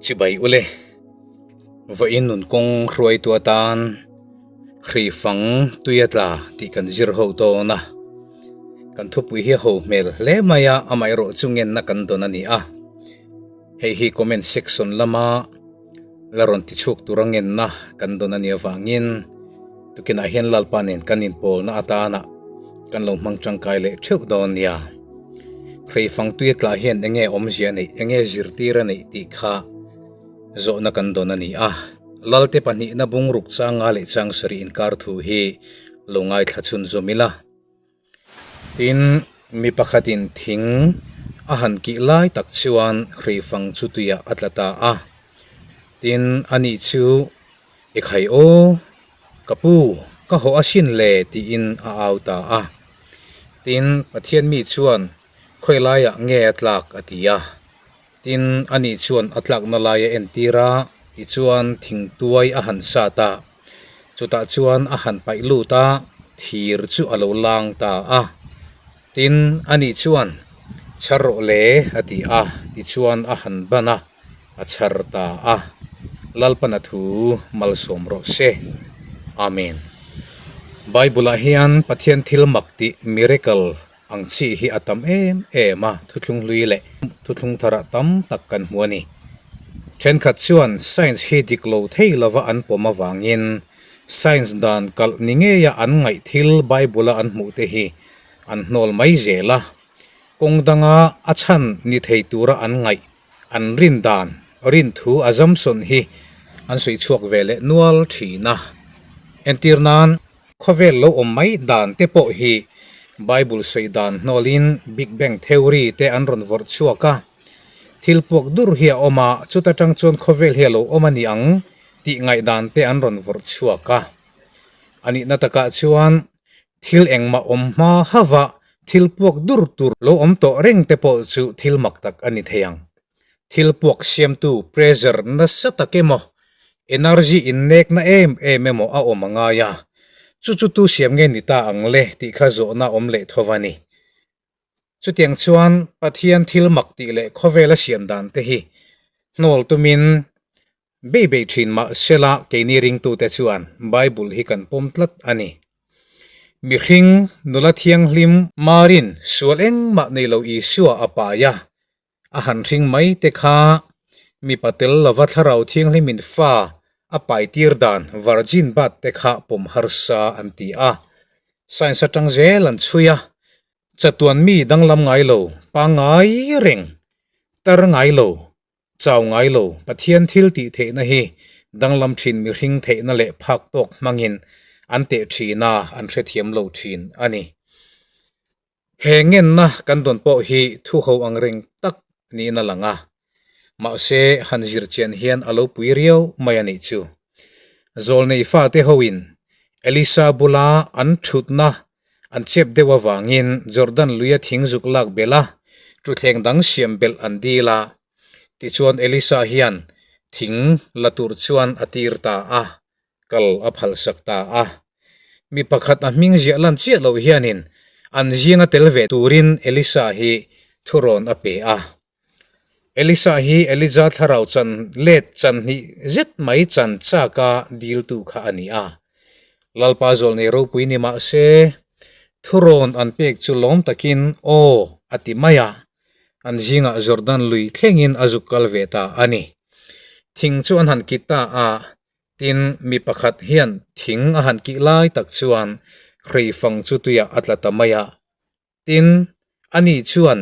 Chibai ule, vawiin nun kawng hruaitu atan Hrifang tui a tla tih kan zir ho dawn a, kan thupui hi a ho hmel hle mai a, amaherawhchu ngenna kan dawn a ni a, hei hi comment section lama la rawn ti chhuak tur a ngenna kan dawn a nih avangin tukinah hian Lalpa nen kan inpawlna atana kan lo hmang tangkai leh theuh dawn nia. Hreifang tui a tlah hian enge awmzia a neih, enge zirtir a neih tih kha zawhna kan dawn a ni a. Lalte pahnihna bungruk changa leh chang sarih inkar thu hi lo ngaithla chhunzawm ila. Tin, mi pakhatin thing a han kih lai tak chuan hreifang chu tuiah a tla ta a. Tin, ani chu, I khai aw, ka pu, ka haw asin le tiin a au ta a. Tin, Pathian mi chuan, Khawi laiah nge a tlak? a ti a. Tin, ani chuan a tlakna lai a entir a, tichuan thingtuai a han sat a. Chutah chuan a han paih lut a, thir chu a lo lang ta a. Tin, ani chuan, Chhar rawh le, a ti a, tichuan a han ban a, a chhar ta a. Lalpana thu malsawm rawh se. Amen. Bible-ah hian Pathian thil mak tih, miracle, Ang chi hi a tam em em a, thuthlung hlui leh thuthlung tharah tam tak kan hmu a ni. Thenkhat chuan science hi dik lo thei lova an pawm avangin science dan kalh ni ngeia an ngaih thil Bible-a an hmuh te hi an hnawl mai zel a, kawng danga a chhan ni thei tura an ngaih an rin dan rin thu a zamsawn hi an sawi chhuak ve leh nual thin a. Entir nan. Khawvel lo awm mai dan te pawh hi Bible sawi dan hnawlin Big Bang Theory te an rawn vawrh chhuak a. Thil puak dur hi a awm a, chuta tang chuan khawvel hi a lo awm a ni ang tih ngaihdan te an rawn vawrh chhuak a. A nihna takah chuan thil engmah awm hma hauva thil puak dur tur lo awm tawh reng te pawh chu thil mak tak a ni thei ang. Thil puak siamtu pressure nasa tak emaw, energy innekna em em emaw a awm a ngai a, chu chu tu siam nge ni ta ang le tih kha zawhna awm leh tho a ni. Chutiang chuan Pathian thil mak tih leh khawvela siam dan te hi hnawl tumin Bei bei thin mah sela keini ringtute chuan Bible hi kan pawm tlat a ni. Mihring nula thianghlim Marin sual engmah nei lo Isua a pai a, a han hring mai te kha mipa tel lova thlarau thianghlimin fa a pai tir dan virgin birth te kha pawm harsa an ti a, science atang zel an chhui a, chatuan mi danglam ngai lo, pangngai reng, tar ngai lo, Chau ngai lo, Pathian thil tih theihna hi danglam thin mihring theihna leh phak tawk hmangin an teh thin a, an hrethiam lo thin a ni. He ngenna kan dawn pawh hi thu ho ang reng tak niin a lang a, mahse han zir chian hian a lo pui riau mai a nih chu. Zawlnei fate hoin Elisa bula an thutna An chep deuh avangin Jordan luia thing zuk lak belh a, thuthleng dang siam belh an dil a. Tichuan Elisa hian thing la tur chuan a tir ta a, kal a phalsak ta a. Mi pakhat a hming ziah lan chiah loh hianin an zinga tel ve turin Elisa hi thurawn a pe a. Elisa hi Elija thlarau chan let chan hnih zet mai chan chaka diltu kha a ni a. Lalpa zawlnei ropui ni mah se, thurawn an pek chu lawm takin aw a ti mai a, an zingah Jordan lui thlengin a zuk kal ve ta a ni. Thing chu an han kit ta a, tin mi pakhat hian thing a han kih lai tak chuan hreifang chu tuiah a tla ta mai a. Tin, ani chuan,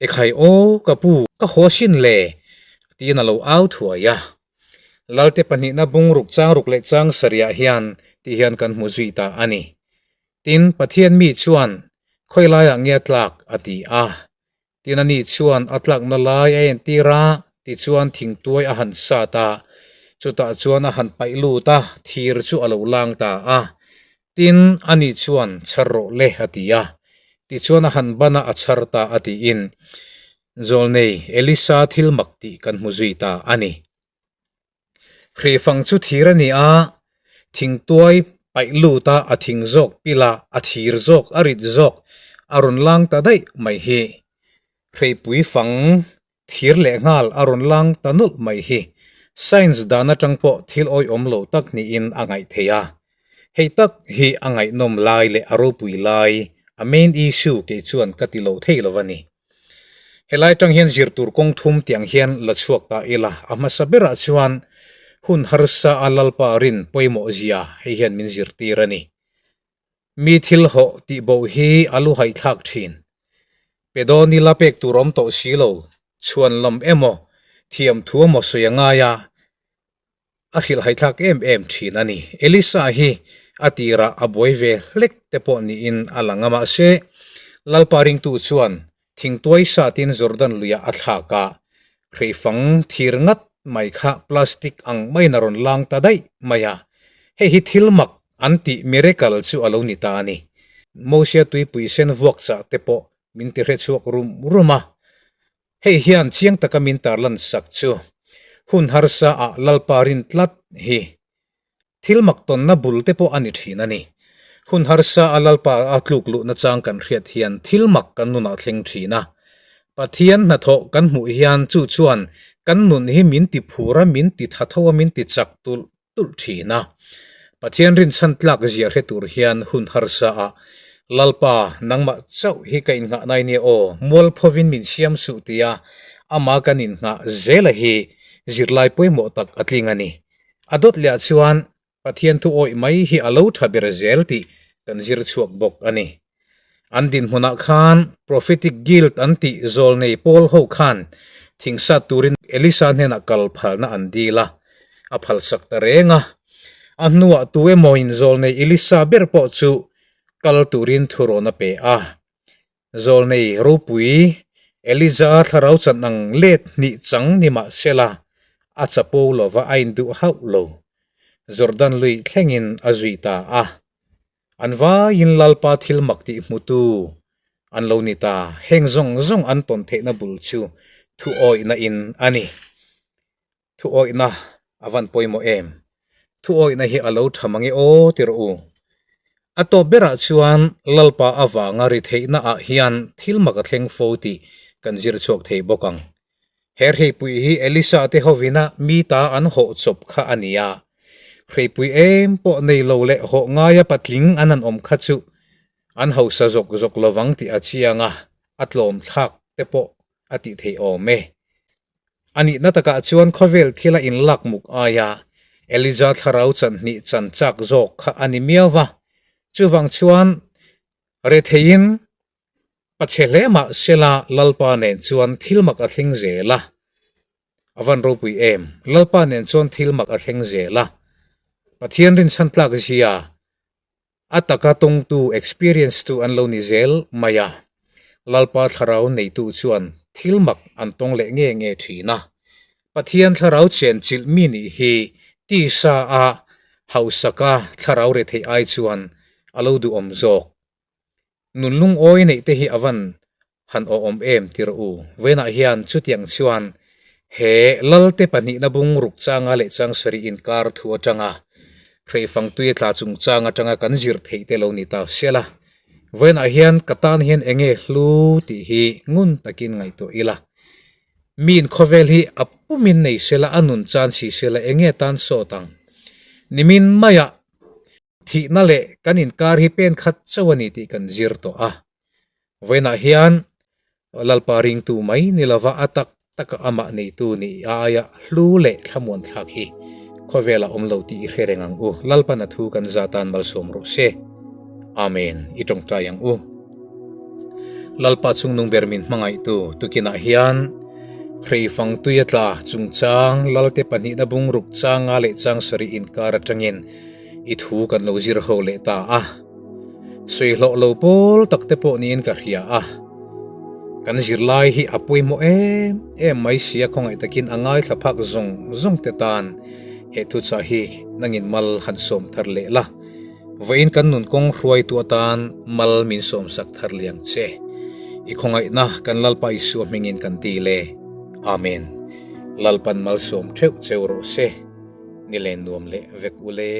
Ekhai aw, ka pu, ka haw sin le, tiin a lo au thuai a. Lalte pahnihna bungruk changruk leh chang sarihah hian ti hian kan hmu zui ta a ni. Tin, Pathian mi chuan, Khawi laiah nge a tlak? a ti a. Tin, ani chuan a tlakna lai a entir a, tichuan thingtuai a han sat a, chutah chuan a han paih lut a, thir chu a lo lang ta a. Tin, ani chuan, Chhar rawh le, a ti a. Tichuan a han ban a, a chhar ta a tiin Zawlnei Elisa thil mak tih kan hmu zui ta a ni. Hrihfang chu thir a ni a, thingtuai paih lut a, a thing zawk pil a, a thir zawk, a rit zawk a rawn lang ta daih mai hi. Hreipui fang. Thir leh nghal a rawn lang ta nawlh mai hi science dan atang pawh thil awihawm lo tak niin a ngaih theih a. Hei tak hi a ngaihnawm lai leh a ropui lai, a main issue kei chuan ka ti lo thei lo a ni. Helai atang hian zir tur kawng thum tiang hian la chhuak ta ila, a hmasa berah chuan hun harsa a Lalpa rin pawimawh zia hei hian min zirtir a ni. Mi thil hawh tih bo hi a lu haithlak thin. Pe dawn ila pek tur awm tawh si lo, chhuan lam emaw, thiam thu emaw sawi a ngai a, a hrilh haithlak em em thin a ni. Elisa hi a tirah a buai ve hlek te pawh niin a lang a, mahse Lalpa ringtu chuan thingtuai satin Jordan luiah a thlak a, hreifang thir ngat mai kha plastic ang maiin a rawn lang ta daih mai a, hei hi thil mak an tih miracle chu a lo ni ta a ni. Mosia tuipui sen vuak chah te pawh min ti hre chhuak rum rum a, Hei hian chiang taka min tarlan sak chu hun harsa ah Lalpa rin tlat hi thil mak tawnna bul te pawh a ni thin a ni. Hun harsa a Lalpa a tluk luhna chang kan hriat hian thil mak kan nunah thleng thin a. Pathian hnathawh kan hmuh hian chu chuan kan nun hi min ti phur a, min ti tha tho a, min ti chak tulh tulh thin a. Pathian rinchhan tlak zia hre tur hian hun harsa a, Lalpa, nangmah chauh hi ka innghah nai nia aw, mualphovin min siam suh tia ama kan innghah zela hi zirlai pawimawh tak a tling a ni. A dawt leh ah chuan Pathian thu awih mai hi a lo tha ber zel tih kan zir chhuak bawk a ni. An dinhmunah khan Prophetic Guild an tih zawlnei pawl ho khan thingsat turin Elisa hnenah kal phalna an dil a, a phalsak ta reng a. A hnuah tu emawin zawlnei Elisa ber pawh chu kal turin thurawn a pe a. Zawlnei ropui Elija thlarau chan ang let hnih chang ni mah sela a chapo lova a induh hauh lo. Jordan lui thlengin a zui ta a. An vaiin Lalpa thil mak tih hmutu an lo ni ta, heng zawng zawng an tawn theihna bul chu thuawihna in a ni. Thuawihna a van pawimawh em? Thuawihna hi a lo tha mange aw ti rawh u. A tawp berah chuan Lalpa avanga ri theihna ah hian thil mak a thleng fo tih kan zir chhuak thei bawk ang. He hreipui hi Elisa te hovina mi ta an hawh chawp kha a ni a. Hreipui em pawh nei lo leh hawh ngaia patling an han awm kha chu an hausa zawk zawk lovang tih a chiang a, a tlawm thlak te pawh a tih theih awm e. A nihna takah chuan khawvel thila inlak muk aia Elija thlarau chanhnih chan chak zawk kha a ni miau va. Chuvang chuan retheiin Pachhe hle mah sela Lalpa nen chuan thil mak a thleng zel a, a van ropui em? Lalpa nen chuan thil mak a thleng zel a, Pathian rinchhan tlak zia a taka tawngtu, experience tu an lo ni zel mai a, Lalpa thlarau neitu chuan thil mak an tawng leh nge nge thin a, Pathian thlarau chenchilh mi nih hi tisa a hausaka thlarau retheih ai chuan a lo duhawm zawk. Nun lungawi neih te hi a van han awhawm em ti rawh u. Vawiinah hian chutiang chuan he Lalte pahnihna bung ruk changa leh chang sarih inkar thu atanga hreifang tui a tla chungchang atanga kan zir theih te lo ni ta sia la. Vawiinah hian ka tan hian enge hlu tih hi ngun takin ngaihtuah ila. Miin khawvel hi a pumin nei sela a nun chan si sela enge tan sawt ang. Nimin maiah Thihna leh kan inkar hi pen khat chauh a ni tih kan zir tawh a. Vawiinah hian Lalpa ringtu mai ni lova a tak taka amah neitu nih aia hlu leh thlamuan thlak hi khawvelah awm lo tih i hre reng ang u. Lalpan a thu kan za tan malsawm rawh se. Amen. I tawngtai ang u. Lalpa chungnung ber min hmangaihtu tukinah hian Hreifang tuia tla chungchang Lalte pahnihna bungruk changa leh chang sarih inkar atangin I thu kan lo zir ho leh ta a, sawihlawh lo pawl tak te pawh niin ka hria a. Kan zirlai hi a pawimawh em em mai sia khawngaih takin a ngaithla phak zawng zawng te tan he thuchah hi nangin mal han sawm thar leh la. Vawiin kan nun kawng hruaitu atan mal min sawm sak thar liang che. I khawngaihna kan Lalpa Isua hmingin kan ti le. Amen. Lalpan malsawm theuh cheu rawh se. Ni len nuam leh vek u le.